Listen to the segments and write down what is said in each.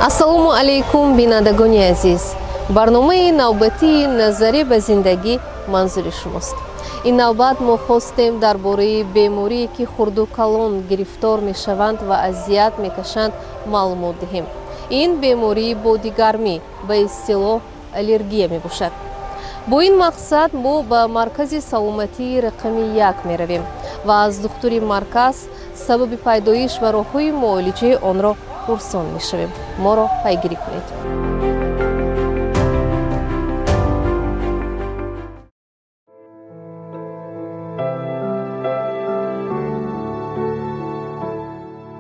Ассалому алайкум, бинандагони азиз. Барномаи навбатии «Назаре ба зиндагӣ» манзури шумост. Ин навбат мо хостем дар бораи беморие, ки хурду калон гирифтор мешаванд ва азият мекашанд, маълумот диҳем. Ин бемории бодигармӣ, ба истилоҳ аллергия мебошад. Бо ин мақсад мо ба маркази саломатии рақами як меравем ва аз духтури марказ сабаби пайдоиш ва роҳҳои муолиҷаи онро пурсон мешавем. Моро пайгирӣ кунед.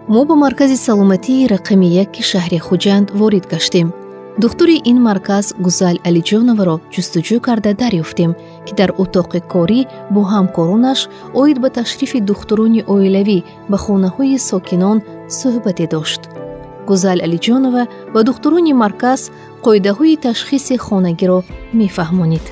Мо ба маркази саломатии рақами яки шаҳри Хуҷанд ворид гаштем. Духтури ин марказ Гузал Алиҷоноваро ҷустуҷӯ карда дарёфтем, ки дар утоқи корӣ бо ҳамкоронаш оид ба ташрифи духтурони оилавӣ ба хонаҳои сокинон суҳбате дошт. Гузал Алиҷонова ба духтурони марказ қоидаҳои ташхиси хонагиро мефаҳмонид.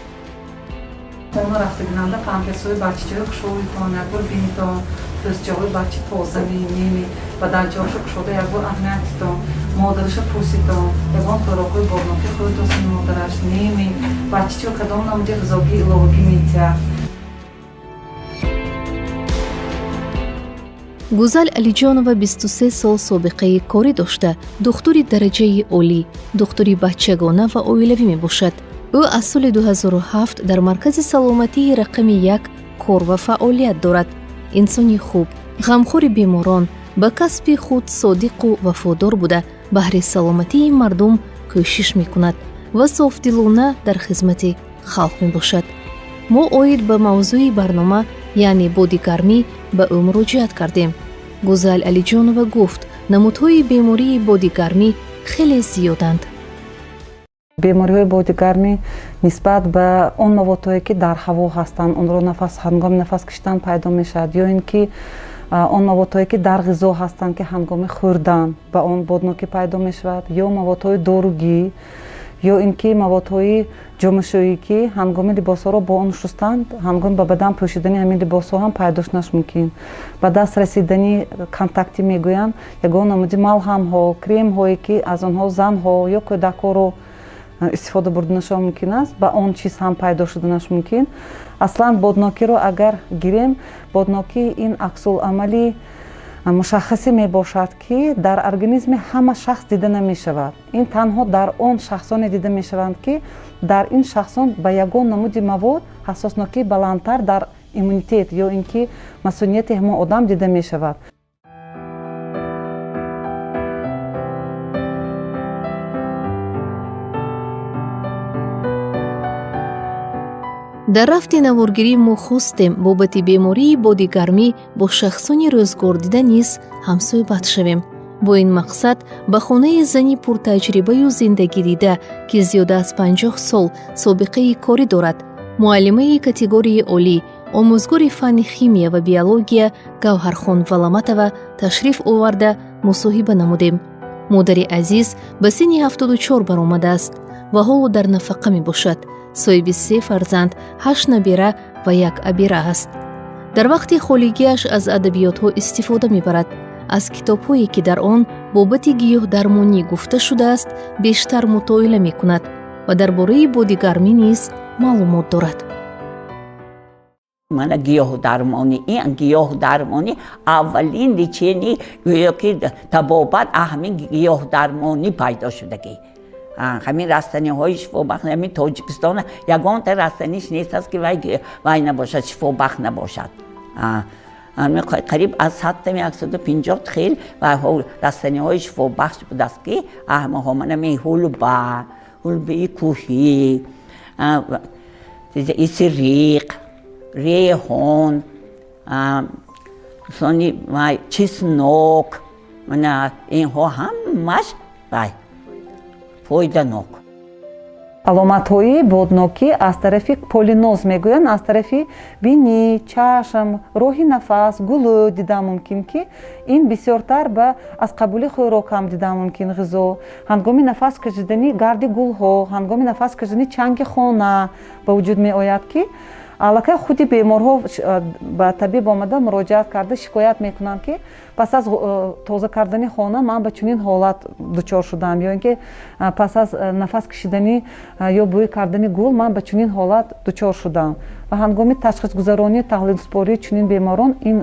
Хона рафта бинанда памперсҳои бачаҷои хушовитон якбор бинитон, пӯстҷоҳои бача тозами неми, баданҷоҳошо кушода якбор аҳамият дитон, модараша пурситон, ягон хӯрокҳои борнокӣ хӯрдосин модараш неми, бачачо кадом намуди ғизогии иловагӣ метиҳад. Гузал Алиҷонова 23 сол собиқаи корӣ дошта, духтури дараҷаи олӣ, духтури бачагона ва оилавӣ мебошад. Ӯ аз соли 2007 дар маркази саломатии рақами як кор ва фаъолият дорад. Инсони хуб, ғамхори беморон, ба касби худ содиқу вафодор буда, баҳри саломатии мардум кӯшиш мекунад ва софдилона дар хизмати халқ мебошад. Мо оид ба мавзӯи барнома, яъне бодигармӣ, ба ӯ муроҷиат кардем. Гузал Алиҷонова гуфт, намудҳои бемории бодигармӣ хеле зиёданд. Бемориҳои бодигармӣ нисбат ба он маводҳое, ки дар ҳаво ҳастанд, онро нафас ҳангоми нафас кашидан пайдо мешавад, ё ин ки он маводҳое, ки дар ғизо ҳастанд, ки ҳангоми хӯрдан ба он боднокӣ пайдо мешавад, ё маводҳои доругӣ, ё ин ки маводҳои ҷомашӯӣ, ки ҳангоми либосҳоро бо он шустан, ҳангоми ба бадан пӯшидани ҳамин либосҳо ҳам пайдо шуданаш мумкин. Ба даст расидани контактӣ мегӯянд, ягон намуди малҳамҳо, кремҳое, ки аз онҳо занҳо ё кӯдакҳоро истифода бурданашон мумкин аст, ба он чиз ҳам пайдо шуданаш мумкин. Аслан боднокиро агар гирем, боднокӣ ин аксуламали мушаххасе мебошад, ки дар организми ҳама шахс дида намешавад. Ин танҳо дар он шахсоне дида мешаванд, ки дар ин шахсон ба ягон намуди мавод ҳассоснокии баландтар дар иммунитет ё ин ки масунияти ҳамон одам дида мешавад. Дар рафти наворгирӣ мо хостем бобати бемории бодигармӣ бо шахсони рӯзгордида низ ҳамсӯҳбат шавем. Бо ин мақсад ба хонаи зани пуртаҷрибаю зиндагидида, ки зиёда аз 50 сол собиқаи корӣ дорад, муаллимаи категорияи олӣ, омӯзгори фанни химия ва биология Гавҳархон Валаматова ташриф оварда мусоҳиба намудем. Модари азиз ба синни 74 баромадааст ва ҳоло дар нафақа мебошад. Соҳиби се фарзанд, ҳашт набера ва як абира аст. Дар вақти холигиаш аз адабиётҳо истифода мебарад. Аз китобҳое, ки дар он бобати гиёҳдармонӣ гуфта шудааст, бештар мутоила мекунад ва дар бораи бодигармӣ низ маълумот дорад. Мана гиёҳдармонӣ, ин гиёҳдармонӣ аввалин лечение, гӯё ки табобат ҳамин гиёҳдармонӣ пайдо шудагӣ. Ҳамин растаниҳои шифобахш, ҳамин Тоҷикистон ягонта растаниш нест аст, ки вай набошад, шифобахш набошад. Қариб аз садтами 150 хел растаниҳои шифобахш будааст, ки ҳамаҳо ҳулба, ҳулбаи кӯҳӣ, исириқ, реҳон, сони чеснок, мана инҳо ҳамаш вай фоиданок. Аломатҳои боднокӣ аз тарафи поллиноз мегӯянд, аз тарафи бинӣ, чашм, роҳи нафас, гулӯ дида мумкин, ки ин бисёртар ба аз қабули хӯрок ҳам дида мумкин, ғизо, ҳангоми нафас кашидани гарди гулҳо, ҳангоми нафас кашидани чанги хона ба вуҷуд меояд, ки Аллакай худи беморҳо ба табиб омада муроҷиат карда шикоят мекунанд, ки пас аз тоза кардани хона ман ба чунин ҳолат дучор шудам, ё ин ки пас аз нафас кашиданӣ ё бӯй кардани гул ман ба чунин ҳолат дучор шудам. Ва ҳангоми ташхисгузаронӣ, таҳлилсупории чунин беморон ин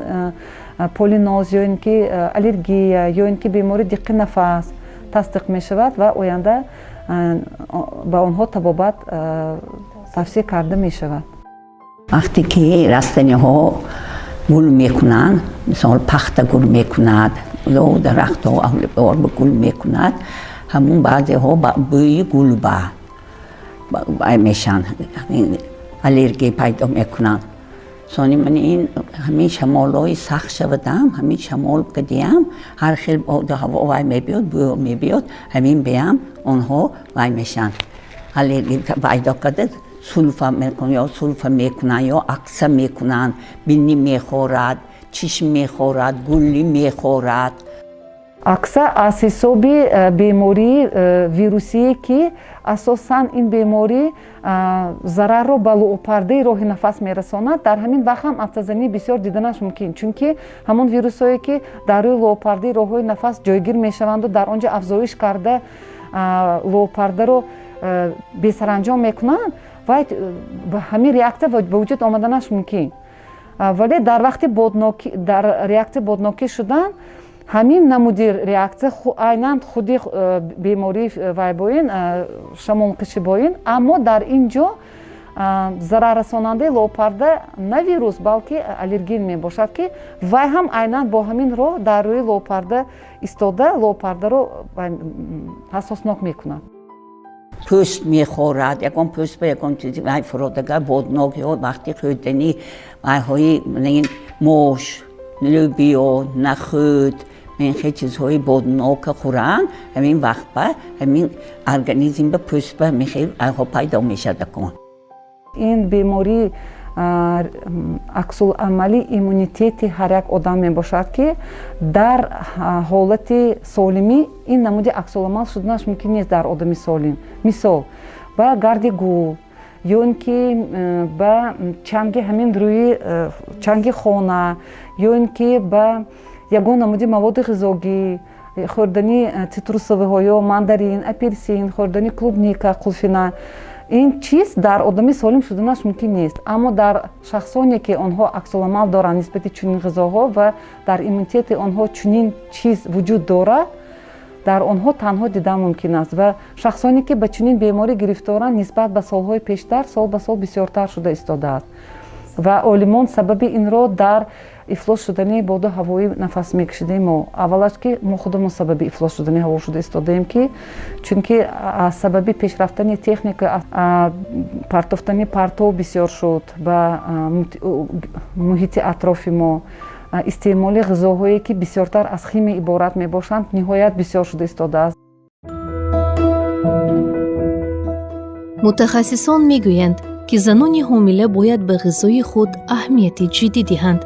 полиноз ё ин ки аллергия ё ин ки бемории диққи нафас тасдиқ мешавад ва оянда ба онҳо табобат тавсия карда мешавад. Вақте ки растаниҳо гул мекунанд, мисол пахта гул мекунад, дарахтҳо орба гул мекунад, ҳамун баъзеҳо бӯи гулба мешаванд, аллергия пайдо мекунанд. Сони ман ин ҳамин шамолҳои сахт шавадам, ҳамин шамол кадиям, ҳар хел боду ҳаво вай мебиёд, бӯ мебиёд, ҳамин биям онҳо вай мешаванд. Аллергия пайдо карда сулфа мекунанд, ё сулфа мекунанд, ё акса мекунанд, бинӣ мехорад, чишм мехорад, гулӣ мехорад. Акса аз ҳисоби бемории вирусие, ки асосан ин беморӣ зарарро ба луопардаи роҳи нафас мерасонад, дар ҳамин вақт ҳам афтазанӣ бисёр диданаш мумкин, чунки ҳамон вирусҳое, ки дар рӯи луопардаи роҳҳои нафас ҷойгир мешаванду дар он ҷо афзоиш карда луопардаро бесаранҷом мекунанд, вай ҳамин реаксия ба вуҷуд омаданаш мумкин. Вале дар вақти боднокӣ, дар реаксияи боднокӣ шудан ҳамин намуди реаксия айнан худи бемории вай боин, шамолқишӣ боин, аммо дар ин ҷо зараррасонандаи луопарда на вирус, балки аллерген мебошад, ки вай ҳам айнан бо ҳамин роҳ дар рӯи луопарда истода луопардаро ҳассоснок мекунад. Пӯст мехорад, ягон пӯст ба ягон чизи вай фуродага боднок ё вақти хӯрдани вайҳои мош, лӯбиё, нахӯд, ин хел чизҳои боднока хӯранд, ҳамин вақт ба ҳамин организм ба пӯст ба ҳамин хел вайҳо пайдо мешавад. Ин беморӣ аксуламали иммунитети ҳар як одам мебошад, ки дар ҳолати солимӣ ин намуди аксуламал шуданаш мумкин нест дар одами солим. Мисол, ба гарди гул ё ин ки ба чанги ҳамин рӯи чанги хона ё ин ки ба ягон намуди маводи ғизогӣ, хӯрдани цитрусовиҳо ё мандарин, апелсин, хӯрдани клубника, қулфина, ин чиз дар одами солим шуданаш мумкин нест. Аммо дар шахсоне, ки онҳо аксуламал доранд нисбати чунин ғизоҳо ва дар иммунитети онҳо чунин чиз вуҷуд дорад, дар онҳо танҳо дидан мумкин аст. Ва шахсоне, ки ба чунин беморӣ гирифторанд, нисбат ба солҳои пештар сол ба сол бисёртар шуда истодааст. Ва олимон сабаби инро дар ифлос шудани боду ҳавои нафас мекашидаи мо. Аввалаш, ки мо худамон сабаби ифлос шудани ҳаво шуда истодаем, ки чунки аз сабаби пешрафтани техника партофтани партов бисёр шуд ба муҳити атрофи мо, истеъмоли ғизоҳое, ки бисёртар аз химия иборат мебошанд, ниҳоят бисёр шуда истодааст. Мутахассисон мегӯянд, ки занони ҳомила бояд ба ғизои худ аҳамияти ҷиддӣ диҳанд.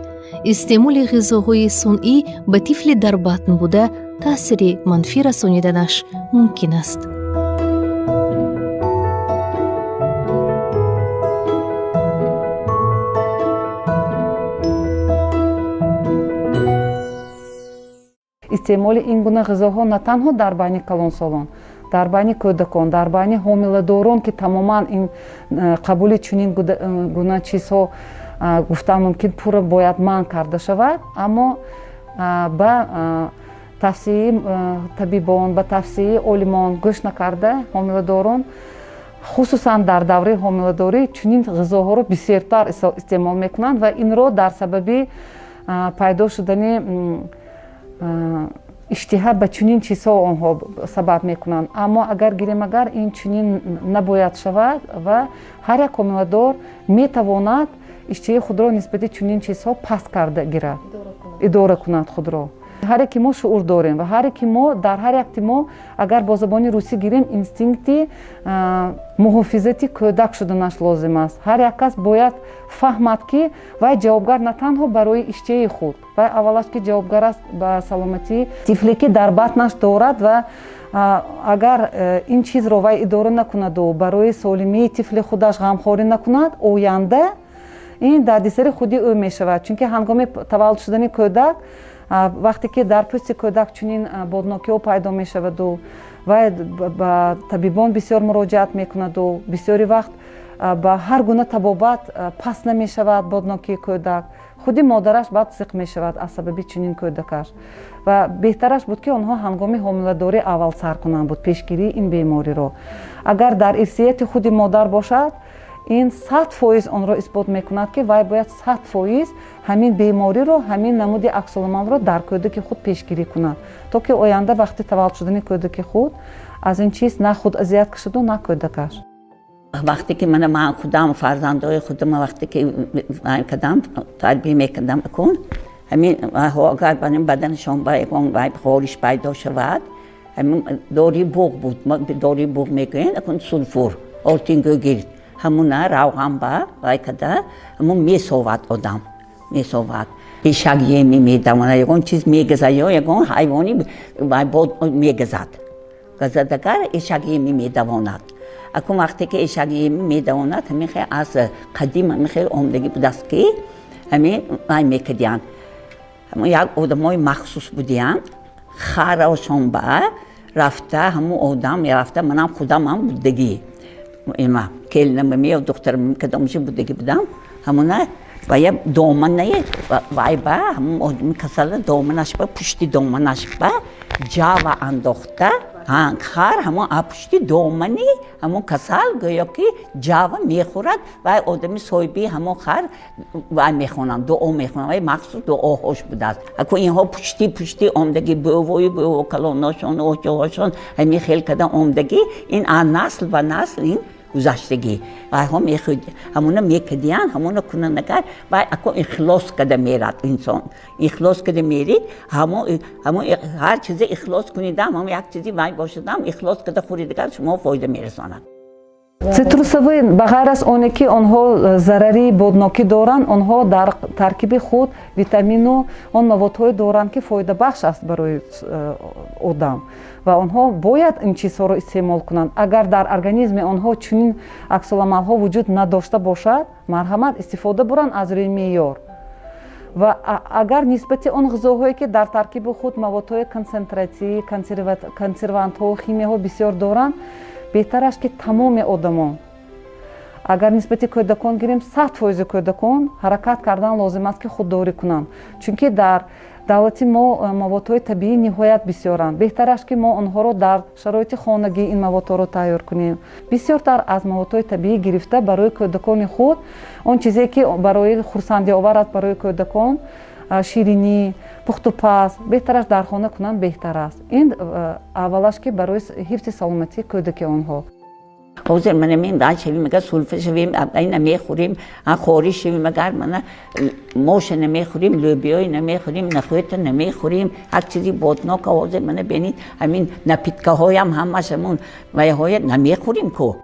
Истеъмоли ғизоҳои сунъӣ ба тифли дар батн буда таъсири манфӣ расониданаш мумкин аст. Истеъмоли ин гуна ғизоҳо на танҳо дар байни калонсолон, дар байни кӯдакон, дар байни ҳомиладорон, ки тамоман ин қабули чунин гуна чизҳо гуфтан мумкин пурра бояд манъ карда шавад, аммо ба тавсияи табибон, ба тавсияи олимон гӯш накарда ҳомиладорон хусусан дар давраи ҳомиладорӣ чунин ғизоҳоро бисёртар истеъмол мекунанд ва инро дар сабаби пайдо шудани иштиҳа ба чунин чизҳо онҳо сабаб мекунанд. Аммо агар гирем, агар ин чунин набояд шавад ва ҳар як ҳомиладор метавонад иштиҳаи худро нисбати чунин чизҳо паст карда гирад, идора кунад худро. Ҳар яке мо шуур дорем ва ҳар яке мо дар ҳар якти мо агар бо забони русӣ гирем, инстинкти муҳофизати кӯдак шуданаш лозим аст. Ҳар як кас бояд фаҳмад, ки вай ҷавобгар на танҳо барои иштиҳаи худ, вай аввалаш ки ҷавобгар аст ба саломатии тифле, ки дар батнаш дорад, ва агар ин чизро вай идора накунаду барои солимии тифли худаш ғамхорӣ накунад, оянда Ин дардисари худи ӯ мешавад, чунки ҳангоми таваллуд шудани кӯдак, вақте ки дар пӯсти кӯдак чунин боднокиҳо пайдо мешаваду вай ба табибон бисёр муроҷиат мекунаду бисёри вақт ба ҳар гуна табобат паст намешавад боднокии кӯдак, худи модараш баъд зиқ мешавад аз сабаби чунин кӯдакаш. Ва беҳтараш буд, ки онҳо ҳангоми ҳомиладорӣ аввал сар кунанд буд пешгирии ин бемориро. Агар дар ирсияти худи модар бошад, ин 100% онро исбот мекунад, ки вай бояд 100% ҳамин бемориро, ҳамин намуди аксуламалро дар кӯдаки худ пешгирӣ кунад, то ки оянда вақти таваллуд шудани кӯдаки худ аз ин чиз на худ азият кашаду, на кӯдакаш. Вақте ки мана ман худам фарзандои худам вақте ки кардам, тарбия мекардам, кун ҳамин агар баданашон ба ягон хориш пайдо шавад, ҳамин дори буғ буд, дори буғ мегӯянд, акун сулфур олтингӯгирд, ҳамуна равған ба вай када ҳамун месовад, одам месовад. Ишак еми медавонад, ягон чиз мегазад ё ягон ҳайвони бод мегазад, газадагар ишак еми медавонад. Акун вақте ки ишак еми медавонад, ҳамин хел аз қадим ҳамин хел омдагӣ будаст, ки ҳамин вай мекардиянд. Ҳамун як одамои махсус будиянд, харошон ба рафта, ҳамун одам рафта, манам худамам будагӣ, има келинам ё духтарам кадомши будагӣ будам, ҳамуна ва я доманае вай ба ҳамун одами касала доманаш ба пушти доманаш ба ҷава андохта, хар ҳамон пушти домани ҳамон касал гӯё ки ҷава мехӯрад. Вай одами соҳиби ҳамон хар вай мехонанд, дуо мехонанд, вай махсус дуоҳош будааст. Аку инҳо пушти пушти омдагӣ, бӯвою бӯво калоношон, очаҳошон ҳамин хел када омдагӣ, ин аз насл ба насл ин гузаштагӣ. Вайҳо ҳамона мекардиянд, ҳамона кунанд агар вай ако ихлос када мерад инсон, ихлос када мерид, ҳамо ҳар чизе ихлос кунидам, ҳамо як чизи вай бошадам, ихлос када хӯридагар шумо фоида мерасонад. Цитрусовӣ ба ғайр аз оне ки онҳо зарари боднокӣ доранд, онҳо дар таркиби худ витамину он маводҳое доранд, ки фоидабахш аст барои одам, ва онҳо бояд ин чизҳоро истеъмол кунанд. Агар дар организми онҳо чунин аксуламалҳо вуҷуд надошта бошад, марҳамат, истифода буранд аз рӯи меъёр. Ва агар нисбати он ғизоҳое, ки дар таркиби худ маводҳои консентратӣ, консервантҳо, химияҳо бисёр доранд, беҳтараш ки тамоми одамон, агар нисбати кӯдакон гирем, 100% кӯдакон ҳаракат кардан лозим аст, ки худдорӣ кунанд, чунки дар давлати мо маводҳои табиӣ ниҳоят бисёранд. Беҳтараш ки мо онҳоро дар шароити хонагӣ ин маводҳоро тайёр кунем, бисёртар аз маводҳои табиӣ гирифта барои кӯдакони худ, он чизе ки барои хурсандиовар аст барои кӯдакон, ширинӣ, пухтупаз, беҳтараш дар хона кунанд беҳтар аст. Ин аввалаш ки барои ҳифзи саломатии кӯдаки онҳо. Ҳозир мана мин вай шавем, агар сулфа шавем, ай намехӯрем, хориш шавем, агар мана моша намехӯрем, лӯбиёи намехӯрем, нахӯта намехӯрем, ҳар чизи боднока. Ҳозир мана бинед, ҳамин напиткаҳоям ҳамаш ҳамун вайҳоя намехӯрем ку.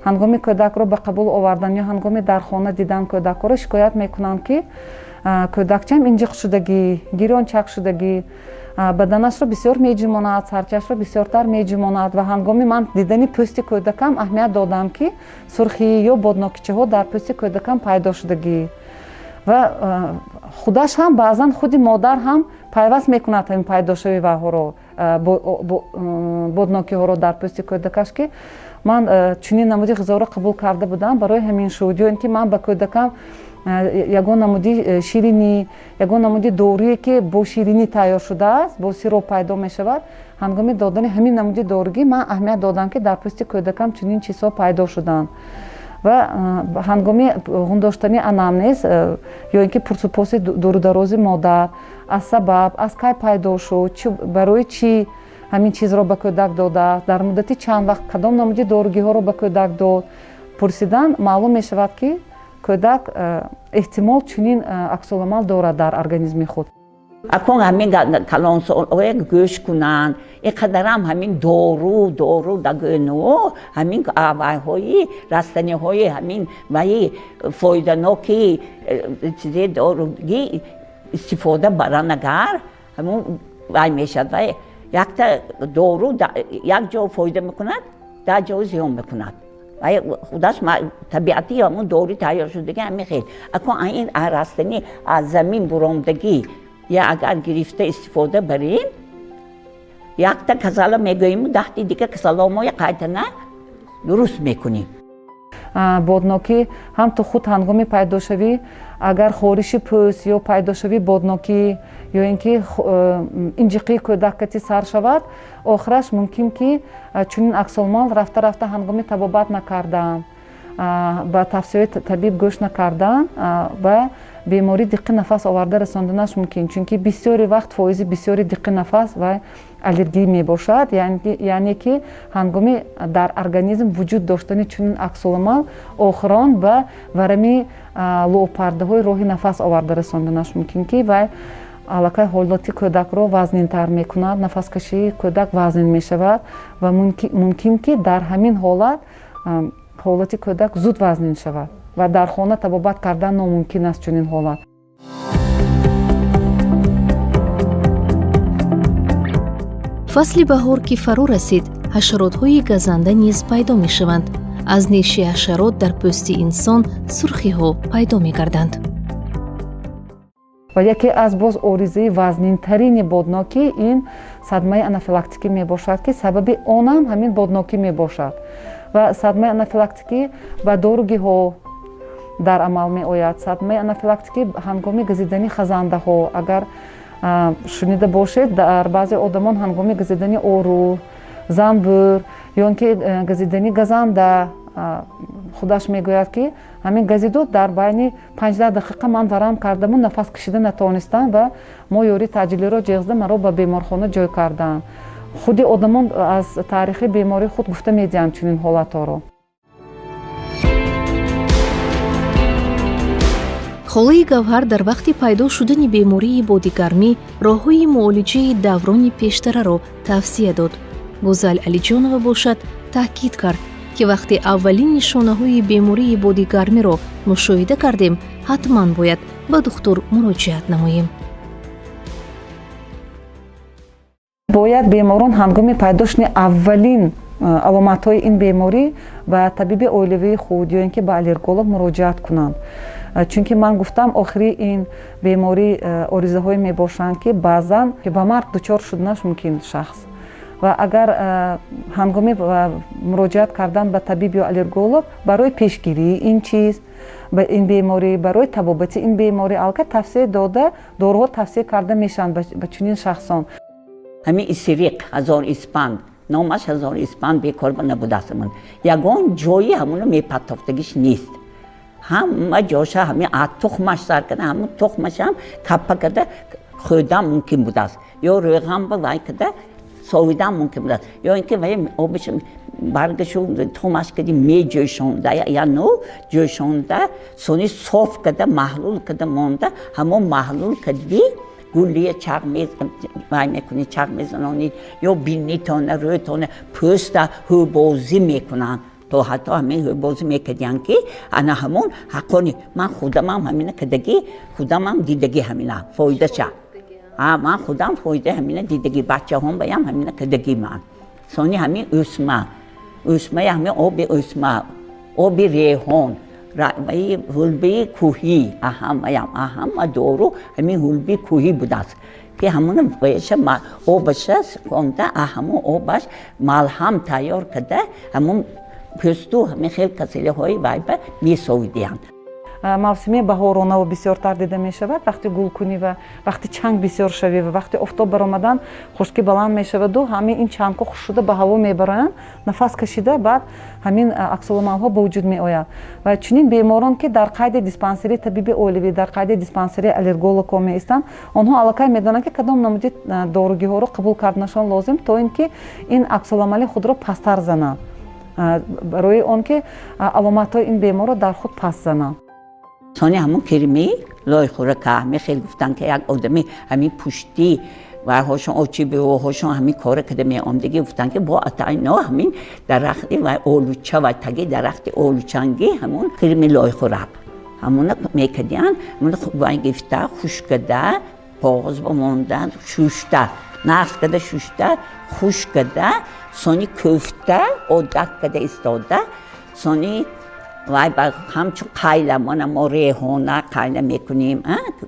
Ҳангоми кӯдакро ба қабул овардан ё ҳангоми дар хона дидан кӯдакҳоро шикоят мекунанд, ки кӯдакчам инҷиқ шудагӣ, гирёнчак шудагӣ, баданашро бисёр меҷумонад, сарчашро бисёртар меҷумонад. Ва ҳангоми ман дидани пӯсти кӯдакам аҳамият додам, ки сурхӣ ё боднокичаҳо дар пӯсти кӯдакам пайдо шудагӣ. Ва худаш ҳам баъзан худи модар ҳам пайваст мекунад ҳамин пайдошавии вайҳоро, боднокиҳоро дар пӯсти кӯдакаш, ки ман чунин намуди ғизоро қабул карда будам, барои ҳамин шуд, ё ин ки ман ба кӯдакам ягон намуди ширинӣ, ягон намуди доруе, ки бо ширинӣ тайёр шудааст, бо сироп пайдо мешавад, ҳангоми додани ҳамин намуди доругӣ ман аҳамият додам, ки дар пӯсти кӯдакам чунин чизҳо пайдо шуданд. Ва ҳангоми ғундоштани анамнез ё ин ки пурсупоси дурударози модар аз сабаб, аз кай пайдо шуд, барои чӣ ҳамин чизро ба кӯдак додааст, дар муддати чанд вақт кадом намуди доругиҳоро ба кӯдак дод, пурсидан маълум мешавад, ки кӯдак эҳтимол чунин аксуламал дорад дар организми худ. Акун ҳамин калонсолҳое гӯш кунанд, ин қадарам ҳамин дору дору дагӯну ҳамин вайҳои растаниҳои ҳамин ваи фоиданоки чизе доругӣ истифода баранд, агар ҳамун вай мешавад. Вай якта дору як ҷо фоида мекунад, дар ҷо зиён мекунад. Худаш табиати ҳамун дору тайёр шудаги ҳамин хел. Акун ин растанӣ аз замин буромдагӣ я агар гирифта истифода барем, якта касала мегӯем, даҳти дига касаломоя қайтана дуруст мекунем. Боднокӣ ҳам то худ ҳангоми пайдошавӣ, агар хориши пӯст ё пайдошавии боднокӣ ё ин ки инҷиқии кӯдак кати сар шавад, охираш мумкин ки чунин аксулъамал рафта-рафта ҳангоми табобат накардан, ба тавсияи табиб гӯш накардан, ба бемории диққи нафас оварда расонданаш мумкин. Чунки бисёри вақт фоизи бисёри диққи нафас ва аллергия мебошад, яъне ки ҳангоми дар организм вуҷуд доштани чунин аксулъамал охирон ба варами луобпардаҳои роҳи нафас оварда расонданаш мумкин, ки вай аллакай ҳолати кӯдакро вазнинтар мекунад, нафаскашии кӯдак вазнин мешавад ва мумкин ки дар ҳамин ҳолат ҳолати кӯдак зуд вазнин шавад ва дар хона табобат кардан номумкин аст чунин ҳолат. Фасли баҳор ки фаро расид, ҳашаротҳои газанда низ пайдо мешаванд. Аз неши ҳашарот дар пӯсти инсон сурхиҳо пайдо мегарданд. Ва яке аз боз оризаи вазнинтарини боднокӣ ин садмаи анафилактикӣ мебошад, ки сабаби онам ҳамин боднокӣ мебошад. Ва садмаи анафилактикӣ ба доругиҳо дар амал меояд. Садмаи анафилактикӣ ҳангоми газидани хазандаҳо, агар шунида бошед, дар баъзе одамон ҳангоми газидани ору, занбӯр ё ин ки газидани газанда худаш мегӯяд, ки ҳамин газиду дар байни 15 дақиқа ман варам кардаму нафас кашида натавонистам ва мо ёрии таъҷилиро ҷеғзда маро ба беморхона ҷой карданд. Худи одамон аз таърихи бемории худ гуфта медиҳанд чунин ҳолатҳоро. Холаи Гавҳар дар вақти пайдо шудани бемории бодигармӣ роҳҳои муолиҷаи даврони пештараро тавсия дод. Гузал Алиҷонова бошад таъкид кард, ки вақте аввалин нишонаҳои бемории бодигармиро мушоҳида кардем, ҳатман бояд ба духтур муроҷиат намоем. Бояд беморон ҳангоми пайдо шудани аввалин аломатҳои ин беморӣ ба табиби оилавии худ ё ин ки ба аллерголог муроҷиат кунанд. Чунки ман гуфтам, охири ин беморӣ оризаҳое мебошанд, ки баъзан ба марг дучор шуданаш мумкин шахс. Ва агар ҳангоми муроҷиат кардан ба табиб ё аллерголог барои пешгирии ин чиз, ба ин беморӣ, барои табобати ин беморӣ аллакай тавсия дода, доруҳо тавсия карда мешаванд ба чунин шахсон. Ҳамин исриқ ҳазор испанд, номаш ҳазор испанд бекор набудааст. Ягон ҷои ҳамоно мепатофтагиш нест. Ҳама ҷоша ҳамин тухмаш сар карда, ҳамон тухмашам каппа карда хӯрдан мумкин будааст. Ё рӯған ба вай карда совидан мумкин будааст. Ё ин ки вай обиш баргашу тухмаш кади меҷӯшонда, яно ҷӯшонда, сони соф карда маҳлул карда монда, ҳамон маҳлул кади гулия чақ вай мекунӣ, чақ мезанонӣ, ё бинитона, рӯйтона, пӯста ҳӯбозӣ мекунанд. То ҳатто ҳамин ҳӯбозӣ мекардиянд, ки ана ҳамон ҳаққони ман худамам ҳамина кардагӣ, худамам дидагӣ ҳамина фоидаша. Ман худам фоида ҳамина дидагӣ, бачаҳом баям ҳамина кардагӣ ман. Сони ҳамин ӯсма, ӯсмаи ҳамин оби ӯсма, оби реҳон, ҳулбаи кӯҳӣ, аҳамаям, аҳама дору ҳамин ҳулби кӯҳӣ будааст, ки ҳамона ваша обаша хонда, ҳамон обаш малҳам тайёр карда, ҳамон пӯсту ҳамин хел касалиҳои вайба месовидиҳанд. Мавсими баҳоронаву бисёртар дида мешавад, вақти гулкунӣ ва вақти чанг бисёр шавӣ ва вақти офтоб баромадан хушкӣ баланд мешаваду ҳамин ин чангҳо хушк шуда ба ҳаво мебароянд, нафас кашида баъд ҳамин аксуламалҳо ба вуҷуд меояд. Ва чунин беморон, ки дар қайди диспансерии табиби оилавӣ, дар қайди диспансерии аллергологҳо меистанд, онҳо аллакай медонанд, ки кадом намуди доругиҳоро қабул карданашон лозим, то ин ки ин аксуламали худро пасттар зананд, барои он ки аломатҳои ин беморро дар худ паст зананд. Сони ҳамон кирми лойхӯрака ҳамин хел гуфтанд, ки як одами ҳамин пуштӣ вайҳошон очи бевоҳошон ҳамин кора карда меомдагӣ, гуфтанд, ки бо атайно ҳамин дарахти вай олуча ва таги дарахти олучангӣ ҳамон кирми лойхӯрак ҳамона мекардиянд, ҳамона вай гирифта хушк карда, коғоз ба монда, шушта, нағз карда шушта, хушк карда, сони кӯфта одат карда истода, Сони вай ҳамчун қайла мана мо реҳона қайла мекунем,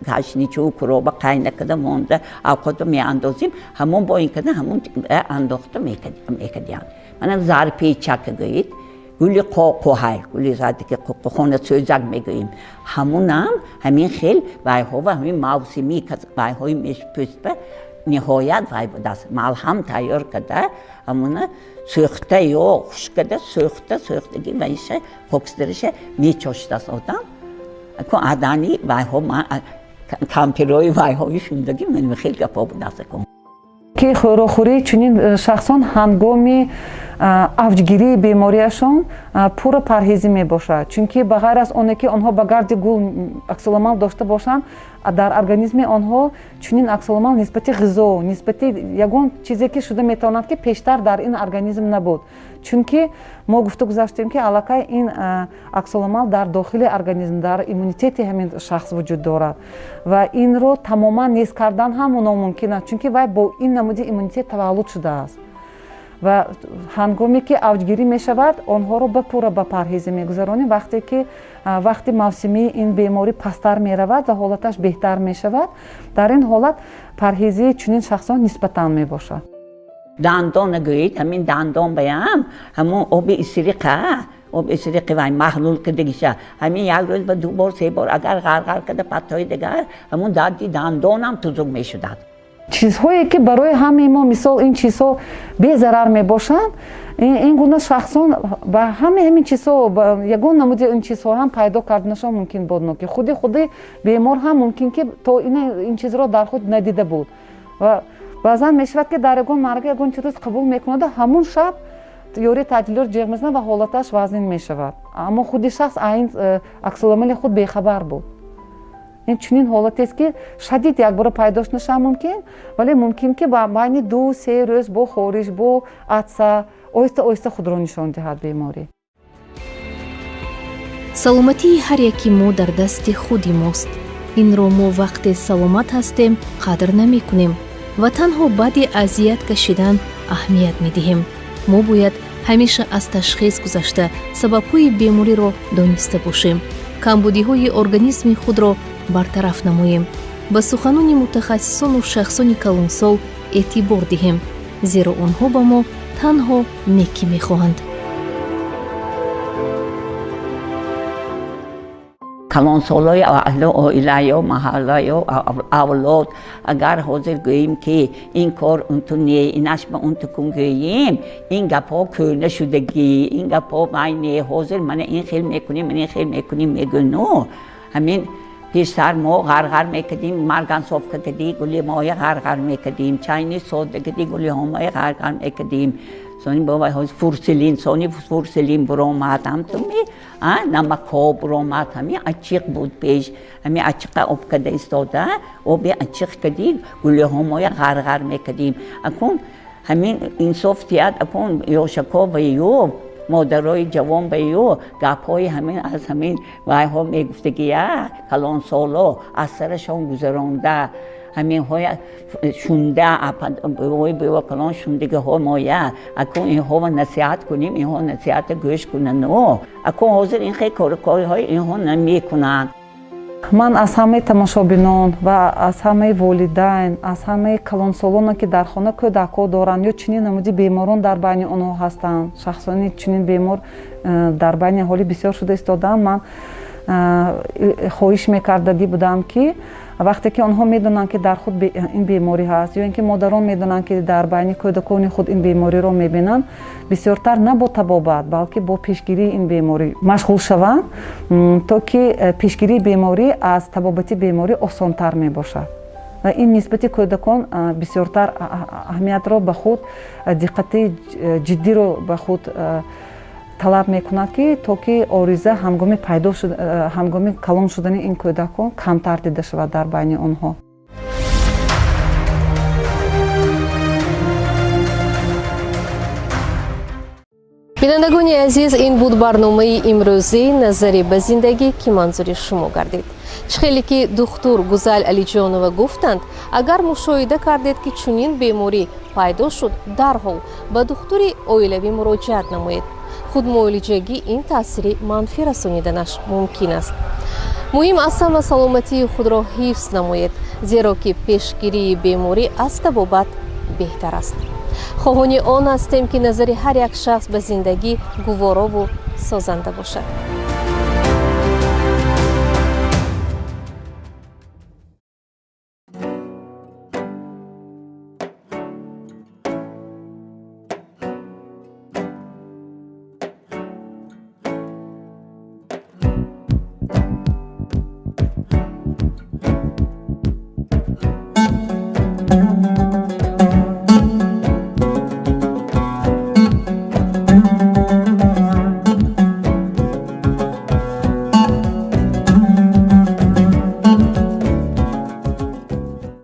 кашничу куроба қайла када монда авқото меандозем, ҳамон бо ин када ҳамон андохта мекардиям. Мана зарпечак гӯед, гули қоқуҳай, гули задики хона сӯзак мегӯем, ҳамунам ҳамин хел вайҳо ва ҳамин мавсимӣ вайҳои пӯстба ниҳоят вай будааст. Малҳам тайёр карда, ҳамуна сӯхта ё хушкада сӯхта сӯхтаги вайша хокистариша мечоштааст одам. Адани вайҳо кампирои вайҳои шундаги ман хел гапҳо будааст. Ки хӯрокхӯрии чунин шахсон ҳангоми авҷгирии бемориашон пурра парҳезӣ мебошад, чунки ба ғайр аз оне ки онҳо ба гарди гул аксуламал дошта бошанд, дар организми онҳо чунин аксуламал нисбати ғизо, нисбати ягон чизе ки шуда метавонад, ки пештар дар ин организм набуд. Чунки мо гуфта гузаштем, ки аллакай ин аксуламал дар дохили организм, дар иммунитети ҳамин шахс вуҷуд дорад ва инро тамоман нест кардан ҳам номумкин аст, чунки вай бо ин намуди иммунитет таваллуд шудааст. Ва ҳангоме ки авҷгирӣ мешавад, онҳоро ба пурра ба парҳезӣ мегузаронем. Вақте ки вақти мавсимии ин беморӣ пасттар меравад ва ҳолаташ беҳтар мешавад, дар ин ҳолат парҳезии чунин шахсон нисбатан мебошад. Дандон гӯед, ҳамин дандон баям ҳамон оби исриқа, оби исриқи вай маҳлул кардагиша, ҳамин як рӯз ба ду бор се бор агар ғарғар карда паттои дигар, ҳамон дарди дандонам тузук мешудад. Чизҳое ки барои ҳамаи мо мисол ин чизҳо безарар мебошанд, ин гуна шахсон ба ҳамаи ҳамин чизҳо, ягон намуди ин чизҳо ҳам пайдо карданашон мумкин буд. Ки худи бемор ҳам мумкин ки то ин чизро дар худ надида буд. Ва баъзан мешавад, ки дар ягон марга ягон чиз қабул мекунад, ҳамун шаб ёри таъҷилёр ҷеғ мезанад ва ҳолаташ вазнин мешавад. Аммо худи шахс ин аксуламали худ бехабар буд. Ин чунин ҳолатест, ки шадид якбора пайдо шудаша мумкин, вале мумкин ки ба байни 2-3 рӯз бо хориш, бо атса оҳиста оҳиста худро нишон диҳад беморӣ. Саломатии ҳар яки мо дар дасти худи мост. Инро мо вақте саломат ҳастем қадр намекунем ва танҳо баъди азият кашидан аҳамият медиҳем. Мо бояд ҳамеша аз ташхис гузашта сабабҳои бемориро дониста бошем, камбудиҳои организми худро бартараф намоем, ба суханони мутахассисону шахсони калонсол эътибор диҳем, зеро онҳо ба мо танҳо некӣ мехоҳанд. Калонсолои аҳли оила ё маҳалла ё авлод агар ҳозир гӯем, ки ин кор унту не, инаш ба унту кун гӯем, ин гапҳо кӯна шудагӣ, ин гапҳо вай не, ҳозир мана ин хел мекунем, мана ин хел мекунем мегӯну. Ҳамин пештар мо ғарғар мекардем, маргансовка кади гули моя ғарғар мекардем, чайни сода кади гули ҳомоя ғарғар мекардем. Сони бо вай фурселин, сони фурселин буромад, ҳамтуми намакҳо буромад, ҳами ачиқ буд пеш, ҳами ачиқа об када истода, оби ачиқ кади гулиҳомоя ғарғар мекардем. Акун ҳамин инсоф тият, акун ёшако ва ё модарои ҷавон ба ё гапҳои ҳамин аз ҳамин вайҳо мегуфтагия, калонсоло аз сарашон гузаронда, ҳаминҳоя шунда, бо калон шундагиҳо моя, акун инҳоро насиҳат кунем, инҳо насиҳата гӯш кунану. Акун ҳозир ин хел корҳои инҳо намекунанд. Ман аз ҳамаи тамошобинон ва аз ҳамаи волидайн, аз ҳамаи калонсолоне, ки дар хона кӯдакҳо доранд ё чунин намуди беморон дар байни онҳо ҳастанд, шахсони чунин бемор дар байни аҳолӣ бисёр шуда истодаанд, ман хоҳиш мекардагӣ будам, ки вақте ки онҳо медонанд, ки дар худ ин беморӣ ҳаст, ё ин ки модарон медонанд, ки дар байни кӯдакони худ ин бемориро мебинанд, бисёртар на бо табобат, балки бо пешгирии ин беморӣ машғул шаванд, то ки пешгирии беморӣ аз табобати беморӣ осонтар мебошад. Ва ин нисбати кӯдакон бисёртар аҳамиятро ба худ, диққати ҷиддиро ба худ талаб мекунад, ки то ки ориза ҳангоми пайдо ҳангоми калон шудани ин кӯдакон камтар дида шавад дар байни онҳо. Бинандагони азиз, ин буд барномаи имрӯзии «Назаре ба зиндагӣ», ки манзури шумо гардид. Чӣ хеле ки духтур Гузал Алиҷонова гуфтанд, агар мушоҳида кардед, ки чунин беморӣ пайдо шуд, дарҳол ба духтури оилавӣ муроҷиат намоед. Худмуолиҷагӣ ин таъсири манфӣ расониданаш мумкин аст. Муҳим аз ҳама саломатии худро ҳифз намоед, зеро ки пешгирии беморӣ аз табобат беҳтар аст. Хоҳони он ҳастем, ки назари ҳар як шахс ба зиндагӣ гуворову созанда бошад.